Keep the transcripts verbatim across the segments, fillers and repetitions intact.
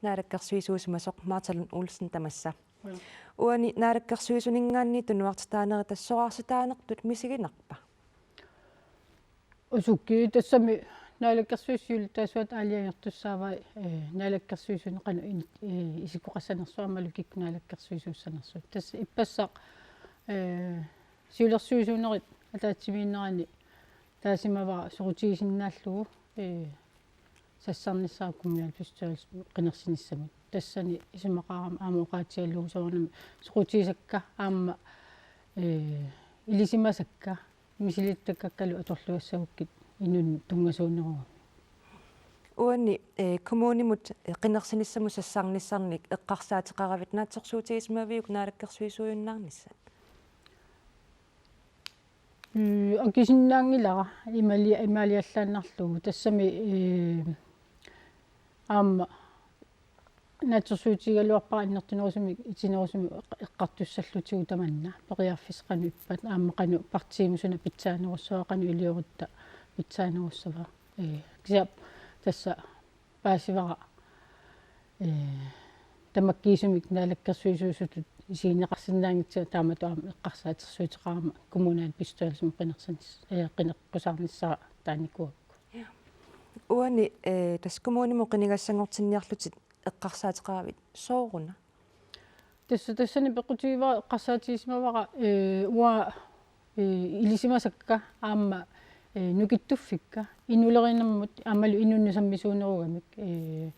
Naalakkersuisuusimasoq Martha Lund Olsen tamassa. Uani naalakkersuisuninngaanniit tunuartitaanerit tassa soraarsitaanertut misiginarpa? Usukkii, tassami naalakkersuisut siulittaasuat aalajangertussaavai, eh, naalakkersuisuni qanoq in-, eh, isikkoqassanersoq aammalu kikkut naalakkersuisuussanersut. Tassa ippassaq, eh, siulersuisuunerit ataatsimiinnerani taasimavara soqutigisinnaallugu, eh, sassarnissara kommunalbestyrelsimi qinersinissamut. Tassani isumaqarama aamma oqaatigalugu soorunami soqutigisakka aamma, eh, ilisimasakka misilittakkakkalu atorluassagukkit inunnut tunngasuunerugamik. Uani, eh, kommunimut, eh, qinersinissamut sassarnissarnik eqqarsaateqaravit naatsorsuutigisimaviuk naalakkersuisuujunnaarnissat? Mm, akisinnaanngilara imali-, imaaliallaannarlugu. Tassami, eh, aamma naatsorsuutigigaluarpara annertunerusumik itinerusumik eq-, eqqartussallutigu tamanna. Periarfissat qanoq ippat, aamma qanoq partiimut suna pitsaanerussava, qanoq iliorutta pitsaanerussava. Eh, kisianni tassa paasivara, eh, tamakkiisumik naalakkersuisuusutut isigineqarsinnaanngitsunga, taamatut aamma eqqarsaatersuuteqarama kommunalbestyrelsimi qinersinis-, eh, qineqqusaarnissara taanikuugakku. Uani, eh, tassa kommunimut qinigassanngortinniarlutit eqqarsaateqaravit sooruna? Tassa tassani peqqutigivara eqqarsaatigisimavara, eh, uanga, eh, ilisimasakka aamma, eh, nukittuffikka inulerinermut aammalu inunnut sammisuunerugamik, eh,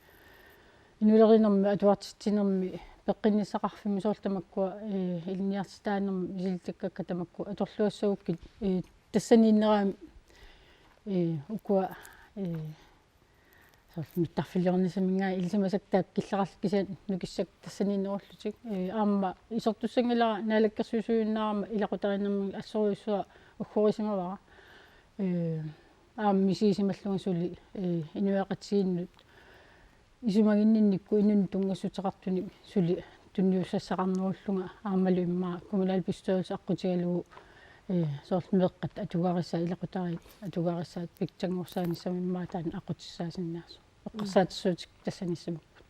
inulerinermi atuartitsinermi peqqinnissaqarfimmi soorlu tamakkua, eh, ilinniartitaanermi misilittakkakka tamakku atorluassagukkit, eh, tassaniinnerami, eh, ukua, eh, soorlu mittarfiliornissaminngaanniit ilisimasakka taakku killeqarlugit kisianni nukissakka tassaniinnerullutik. Eh, aamma isertussanngilara naalakkersuisuujunnaarama ilaqutariinnermik assorujussuaq uggorisimavara. Eh, aamma misigisimallunga suli, eh, inuiaqatigiinnut isumaginninnikkut inunnut tunngassuteqartunik suli tunniussassaqarnerullunga aammalu immaqa kommunalbestyrelse aqqutigalugu, eh, soorlu meeqqat atugarissaat, ilaqutariit atugarissaat pitsanngorsaanissamut immaqa taanna aqqutissaasinnaasut. Eqqarsaatersuutit tassaniissapput.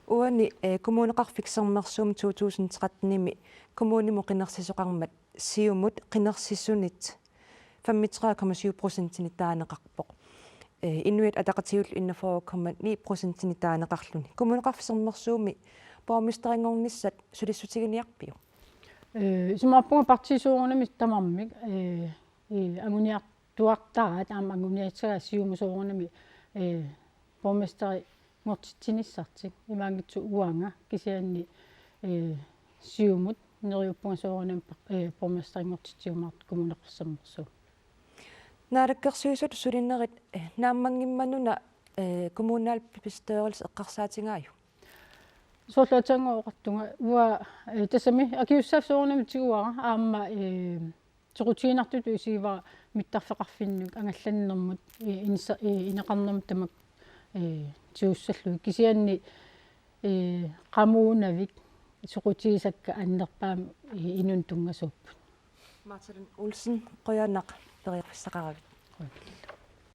Uani, eh, Kommuneqarfik Sermersuumi to tusind tretten-imi kommunimut qinersisoqarmat siumut qinersisunit femogtredive komma syv procentinit taaneqarpoq. Eh, Inuit Ataqatigiillu enogfyrre komma ni procentinit taaneqarluni. Kommuneqarfik Sermersuumi borgmesterinngornissat sulissutiginiarpiuk? Eh, isumaqarpunga partiit soorunami tamarmik, eh, eh, anguniartuartaraat aamma anguniagassagaat siumut soorunami, eh, borgmesterinngortitsinissartik. Imaanngitsoq uanga kisianni, eh, siumut neriuppunga soorunami, eh, borgmesterinngortitsiumaartoq Kommuneqarfik Sermersuup. Naalakkersuisut sulinerit, eh, naammanngimmanuna, eh, kommunalbestyrelse eqqarsaatigaajuk? Soorlu aatsaannguaq oqartunga uanga, eh, tassami akisussaaffiup soorunami tiguara aamma, eh, soqutiginartutut isigivara mittarfeqarfinnut angallannermut, eh, insa-, eh, ineqarnermut tamakku, eh, tigussallugit kisianni, eh, qamuunavik soqutigisakka annerpaamik, eh, inunnut tunngasuupput. Martha Lund Olsen, qujanaq periarfissaqaravit. Qujanaq.